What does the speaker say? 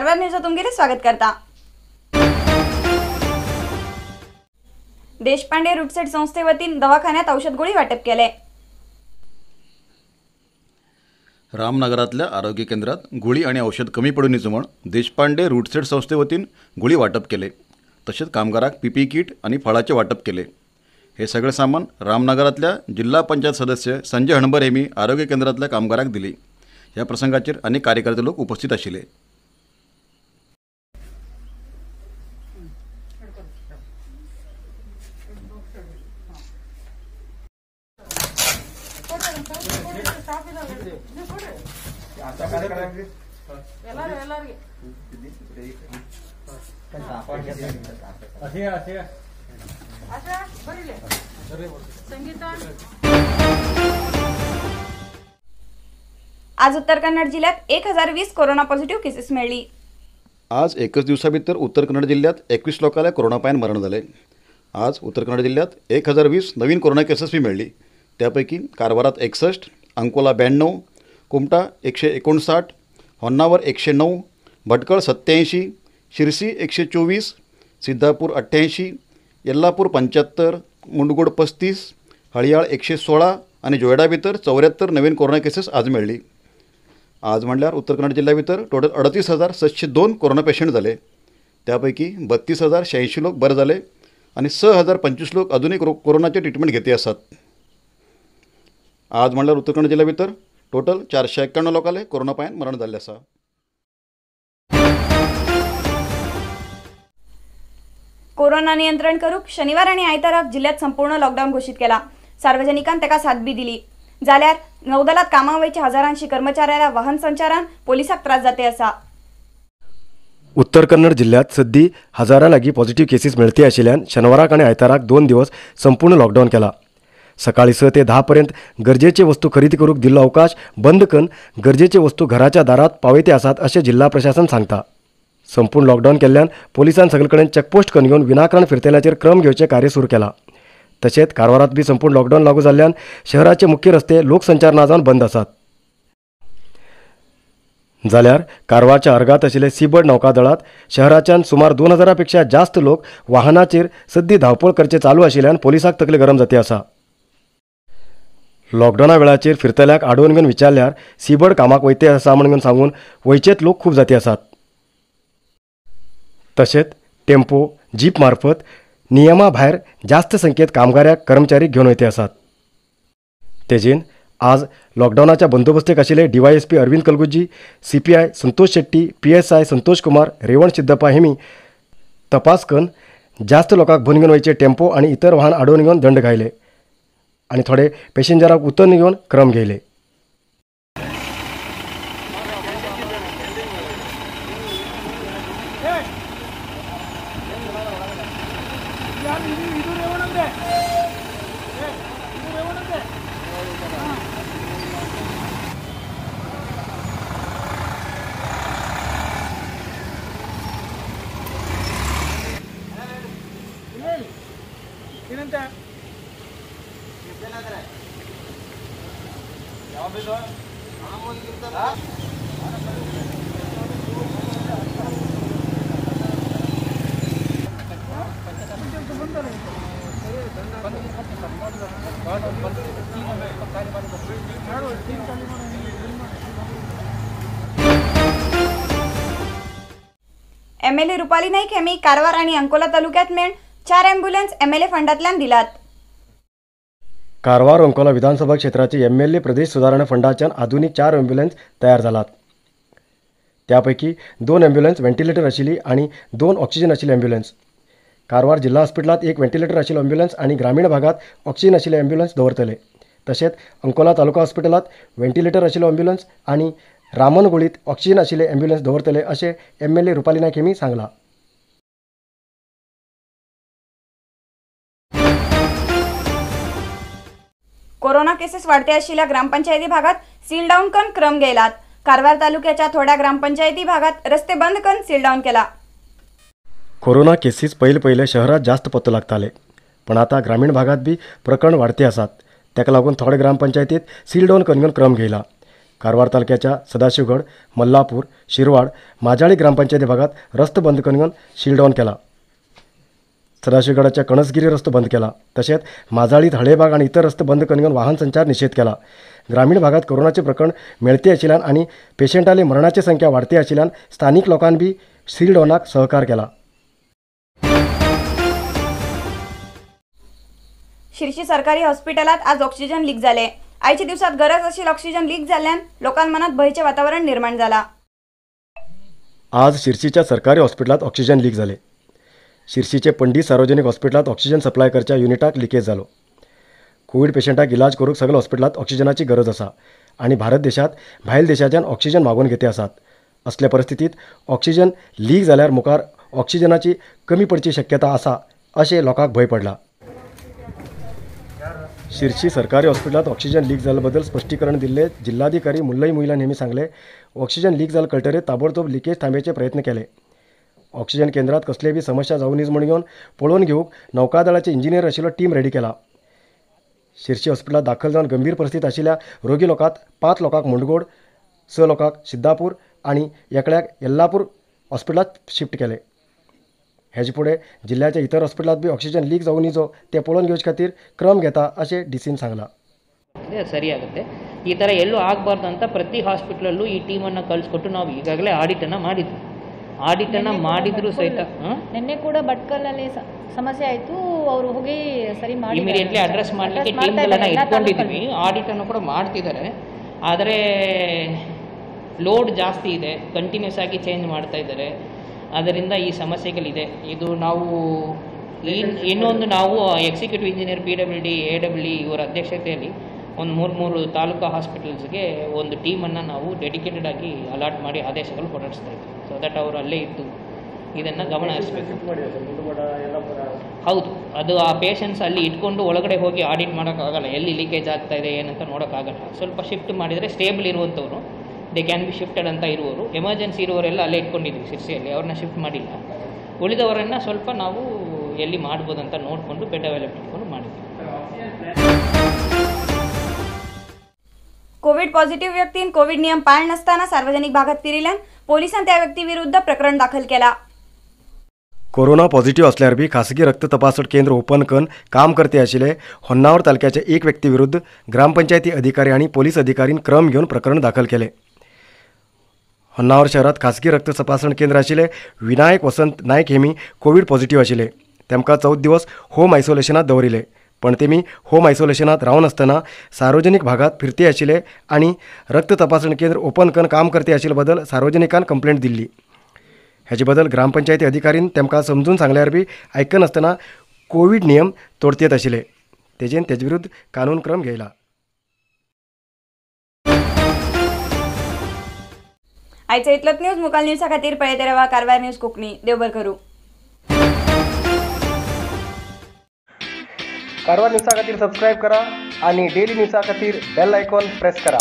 Karwar news तुमगेले स्वागत करता। देशपांडे रुटसेट संस्थेवतीन दवाखान्यात औषध गोळी वाटप केले। रामनगरातल्या आरोग्य केंद्रात गोळी आणि औषध कमी पडून म्हण देशपांडे रुटसेट संस्थेवतीन गोळी वाटप केले। तसेच कामगाराक पीपी किट आणि फळाचे वाटप केले। हे सगळे सामान रामनगरातल्या जिल्हा पंचायत सदस्य संजय हणबर हेमी आरोग्य केंद्रातल्या कामगाराक दिली। या प्रसंगाचेर अनेक कार्यकर्ते लोक उपस्थित आशिल्ले। आज उत्तर कन्नड जिल्ह्यात 1020 कोरोना पॉझिटिव्ह केसेस मिळली। आज एकच दिवसाभितर उत्तर कन्नड जिल्ह्यात 21 लोकांना कोरोना पायन मरण झाले। आज उत्तर कन्नड जिल्ह्यात 1020 नवीन कोरोना केसेस बी मिळली। त्यापैकी कारवारात 61, अंकोला 92, कुमटा 159, होन्नावर 109, भटकळ 87, शिरसी 124, सिद्धापूर 88, येल्लापूर 75, मुंडगोड 35, हळियाळ 116 आणि जोयडा भितर 74 नवीन कोरोना केसेस आज मिळली। आज म्हणल्यार उत्तर कन्नड जिल्ह्या भितर टोटल 38,702 कोरोना पेशंट झाले। त्यापैकी 32,086 लोक बरे झाले आणि 6,025 लोक अजूनही कोरोनाचे ट्रीटमेंट घेते आसात। आज म्हणल्यार उत्तर कन्नड जिल्ह्या भितर टोटल 491 लोकांले कोरोना पायन मरण जाल्लें आसा। कोरोना नियंत्रण करूक शनिवार आणि आयताराक जिल्ह्यात संपूर्ण लॉकडाऊन घोषित केला। सार्वजनिकांनी ताका साथ बी दिली। जाल्यार नौदलात कामाक वयच्या हजारांशी कर्मचाऱ्याला वाहन संचारान पोलिसाक त्रास जाते असा। उत्तर कन्नड जिल्ह्यात सद्दी हजारां लागीं पॉझिटिव्ह केसीस मेळती आशिल्ल्यान शनिवाराक आनी आयताराक 2 दिवस संपूर्ण लॉकडाऊन केला। सकाळी 6 ते 10 पर्यंत गरजेचे वस्तू खरेदी करूक दिल्लो अवकाश बंद करून गरजेचे वस्तू घराच्या दारात पावयते आसात अशें जिल्हा प्रशासन सांगता। संपूर्ण लॉकडाऊन केल्ल्यान पोलिसान सगळे कडेन चेकपोस्ट करून घेवन विनाकारण फिरतल्याचेर क्रम घेवचें कार्य सुरू केलां। तशेंच कारवारात बी संपूर्ण लॉकडाऊन लागू जाल्ल्यान शहराचे मुख्य रस्ते लोकसंचार ना जावन बंद आसात। जाल्यार कारवारच्या अर्गात आशिल्ले सीबर्ड नौकादळात शहराच्यान सुमार 2000 पेक्षा जास्त लोक वाहनाचेर सद्दी धांवपळ करचे चालू आशिल्ल्यान पोलिसाक तकली गरम जाती आसा। लॉकडावना वेळाचेर फिरतल्याक आडोवन घेवन विचारल्यार सीबर्ड कामाक वयते आसा म्हणून सांगून वयचेच लोक खूब जाती आसात। तशेंच टेम्पो जीप मार्फत नियमा भायर जास्त संख्येत कामगाराक कर्मचारी घेवन वयते आसात। तेजेन आज लॉकडावनाच्या बंदोबस्तेक आशिल्ले DYSP Arvind Kalguji, CPI Santosh Shetty, PSI Santosh Kumar, Revan Siddappa हेमी तपास करून जास्त लोकांक भरून घेवन वयचे टेम्पो आनी इतर वाहन आडोवन घेवन दंड घायले आनी थोडे पॅसेंजराक उतरून घेवन क्रम घेयले। एमएलए रुपाली नाईक यांनी कारवार आणि अंकोला तालुक्यात मेळ 4 ॲम्ब्युलन्स एमएलए फंडातल्यान दिलात। कारवार अंकोला विधानसभा क्षेत्राचे एमएलए प्रदेश सुधारणा फंडाच्यान आधुनिक 4 ॲम्ब्युलन्स तयार जालात। त्यापैकी 2 ॲम्ब्युलन्स व्हेंटिलेटर आशिल्ली आणि 2 ऑक्सिजन आशिल्ली ॲम्ब्युलन्स। कारवार जिल्हा हॉस्पिटलात 1 व्हेंटिलेटर आशिल्लो ॲम्ब्युलन्स आणि ग्रामीण भागात ऑक्सिजन आशिल्ले ॲम्ब्युलन्स दवरतले। तशेंच अंकोला तालुका हॉस्पिटलात व्हेंटिलेटर आशिल्लो ॲम्ब्युलन्स आणि रामनगोळीत ऑक्सिजन आशिल्ले ॲम्ब्युलन्स दवरतले अशें एमएलए रुपाली नायक हेमी सांगलां। कोरोना केसेस वाढते आशिल्ल्या ग्रामपंचायती भागात सील डाऊन करून क्रम घेयलात। कारवार तालुक्याच्या थोड्या ग्रामपंचायती भागात रस्ते बंद करून सील डाऊन केला। कोरोना केसीस पहिले पहिले शहरात जास्त पत्तो लागताले, पण आता ग्रामीण भागात बी प्रकरण वाढते आसात। ताका लागून थोडे ग्रामपंचायतीत सील डाऊन करून क्रम घेयला। कारवार तालुक्याच्या सदाशिवगड, मल्लापूर, शिरवाड, माजाळी ग्रामपंचायती भागात रस्तो बंद करून सीलडाऊन केला. सदाशिवगडाच्या कणसगिरी रस्तो बंद केला. तसेच माजाळीत हळेबाग आणि इतर रस्ते बंद करून वाहन संचार निषेध केला. ग्रामीण भागात कोरोनाचे प्रकरण मेळते आशिल्ल्यान आणि पेशंटाले मरणाची संख्या वाढते आशिल्ल्यान स्थानिक लोकांनी बी सीलडाऊनाक सहकार केला. शिर्शी सरकारी हॉस्पिटलात आज ऑक्सिजन लीक झाले. आयच्या दिवसात गरज अशी ऑक्सिजन लीक झाल्यान लोकां मनात भंयचे वातावरण निर्माण झाला. आज शिर्शीच्या सरकारी हॉस्पिटलात ऑक्सिजन लीक झाले. शिर्शीचे पंडित सार्वजनिक हॉस्पिटलात ऑक्सिजन सप्लाय करच्या युनिटाक लिकेज जालो. कोविड पेशंटाक इलाज करूंक सगळ्या हॉस्पिटलात ऑक्सिजनाची गरज आसा आनी भारत देशात भायल देशाच्यान ऑक्सिजन मागोवन घेते आसात. असल्या परिस्थितीत ऑक्सिजन लीक जाल्यार मुखार ऑक्सिजनाची कमी पडची शक्यता आसा अशें लोकांक भंय पडला. शिर्शी सरकारी हॉस्पिटलात ऑक्सिजन लीक जाल्ले बद्दल स्पश्टीकरण दिल्ले जिल्हाधिकारी मुल्लई मुईलान हेमी सांगले, ऑक्सिजन लीक जाल कळटरे ताबडतोब लिकेज थांबेचे प्रयत्न केले. ऑक्सिजन केंद्रात कसले बी समस्या जावं न्ही म्हूण घेवन पळोवन घेवंक नौकादळाचे इंजिनियर आशिल्लो टीम रेडी केला. शिर्शी हॉस्पिटलात दाखल जावन गंभीर परिस्थिती आशिल्ल्या रोगी लोकांत 5 लोकांक मुंडगोड, 6 लोकांक सिद्धापूर आनी एकल्याक येल्लापूर हॉस्पिटलात शिफ्ट केले. हेजे फुडें जिल्ल्याच्या इतर हॉस्पिटलात बी ऑक्सिजन लीक जावं न्ही ते पळोवन घेवचे खातीर क्रम घेता अशें डीसीन सांगलां. ಸರಿಯಾಗುತ್ತೆ. ಈ ಥರ ಎಲ್ಲೂ ಆಗಬಾರ್ದು ಅಂತ ಪ್ರತಿ ಹಾಸ್ಪಿಟ್ಲಲ್ಲೂ ಈ ಟೀಮನ್ನು ಕಳಿಸ್ಕೊಟ್ಟು ನಾವು ಈಗಾಗಲೇ ಆಡಿಟನ್ನು ಮಾಡಿದ್ವಿ. ಆಡಿಟನ್ನು ಮಾಡಿದ್ರು ಸಹಿತ ನಿನ್ನೆ ಕೂಡ ಭಟ್ಕಲಲ್ಲಿ ಸಮಸ್ಯೆ ಆಯಿತು, ಅವರು ಹೋಗಿ ಸರಿ ಮಾಡಿ ಇಮಿಡಿಯೇಟ್ಲಿ ಅಡ್ರೆಸ್ ಮಾಡಲಿಕ್ಕೆ ಟೀಮ್ಗಳನ್ನು ಇಟ್ಕೊಂಡಿದ್ವಿ. ಆಡಿಟನ್ನು ಕೂಡ ಮಾಡ್ತಿದ್ದಾರೆ, ಆದರೆ ಲೋಡ್ ಜಾಸ್ತಿ ಇದೆ, ಕಂಟಿನ್ಯೂಸ್ ಆಗಿ ಚೇಂಜ್ ಮಾಡ್ತಾ ಇದ್ದಾರೆ, ಅದರಿಂದ ಈ ಸಮಸ್ಯೆಗಳಿದೆ. ಇದು ನಾವು ಇನ್ನೊಂದು ನಾವು executive engineer PWD AW ಇವರ ಅಧ್ಯಕ್ಷತೆಯಲ್ಲಿ ಒಂದು 3 ತಾಲೂಕಾ ಹಾಸ್ಪಿಟಲ್ಸ್ಗೆ ಒಂದು ಟೀಮನ್ನು ನಾವು ಡೆಡಿಕೇಟೆಡ್ ಆಗಿ ಅಲಾಟ್ ಮಾಡಿ ಆದೇಶಗಳು ಹೊರಡಿಸ್ತಾ ಇದ್ವಿ. ಸೊ that ಅವರು ಅಲ್ಲೇ ಇದ್ದು ಇದನ್ನು ಗಮನ ಹರಿಸಬೇಕು. ಹೌದು, ಅದು ಆ ಪೇಷಂಟ್ಸ್ ಅಲ್ಲಿ ಇಟ್ಕೊಂಡು ಒಳಗಡೆ ಹೋಗಿ ಆಡಿಟ್ ಮಾಡೋಕ್ಕಾಗಲ್ಲ, ಎಲ್ಲಿ ಲೀಕೇಜ್ ಆಗ್ತಾ ಇದೆ ಏನಂತ ನೋಡೋಕ್ಕಾಗಲ್ಲ. ಸ್ವಲ್ಪ ಶಿಫ್ಟ್ ಮಾಡಿದರೆ stable ಇರುವಂಥವ್ರು they can be shifted ಅಂತ ಇರುವವರು, ಎಮರ್ಜೆನ್ಸಿ ಇರುವವರೆಲ್ಲ ಅಲ್ಲೇ ಇಟ್ಕೊಂಡಿದ್ವಿ ಸಿರ್ಸಿಯಲ್ಲಿ, ಅವ್ರನ್ನ ಶಿಫ್ಟ್ ಮಾಡಿಲ್ಲ. ಉಳಿದವರನ್ನು ಸ್ವಲ್ಪ ನಾವು ಎಲ್ಲಿ ಮಾಡ್ಬೋದು ಅಂತ ನೋಡಿಕೊಂಡು ಬೆಡ್ ಅವೈಲಬಿಲಿಟಿ ಇಟ್ಕೊಂಡು ಮಾಡಿದ್ವಿ. कोविड पॉझिटिव्ह व्यक्तीन कोविड नियम पाळ नसताना सार्वजनिक भागात फिरिल्यान पोलिसांनी त्या व्यक्तीविरुद्ध प्रकरण दाखल केला. कोरोना पॉझिटिव्ह असल्यार बी खासगी रक्त तपासण केंद्र ओपन करून काम करते आशिल्ले होन्नावर तालुक्याच्या एक व्यक्तीविरुद्ध ग्रामपंचायती अधिकारी आणि पोलीस अधिकारीन क्रम घेवन प्रकरण दाखल केले. होन्नावर शहरात खासगी रक्त तपासण केंद्र आशिल्ले विनायक वसंत नायक हेमी कोविड पॉझिटिव्ह आशिल्ले. तेमकां 14 दिवस होम आयसोलेशनात दवरिले, पण तेमी होम आयसोलेशनात रावन आसतना सार्वजनिक भागात फिरते आशिल्ले आनी रक्त तपासण केंद्र ओपन करून काम करते आशिल्ले बद्दल सार्वजनिकान कंप्लेंट दिल्ली. हेजे बद्दल ग्रामपंचायती अधिकारीन तेमकां समजून सांगल्यार बी आयकनासतना कोविड नियम तोडतेत आशिल्ले. तेजेन तेजे विरुद्ध कानून क्रम घेयला. आयचं इतलोच न्यूज. मुकाल न्यूजा खातीर पळयत रावा कारवार न्यूज कोंकणी. देवभर करूं. कारवार न्यूजा खातीर सबस्क्रायब करा आणि डेली न्यूजा खातीर बेल आयकॉन प्रेस करा.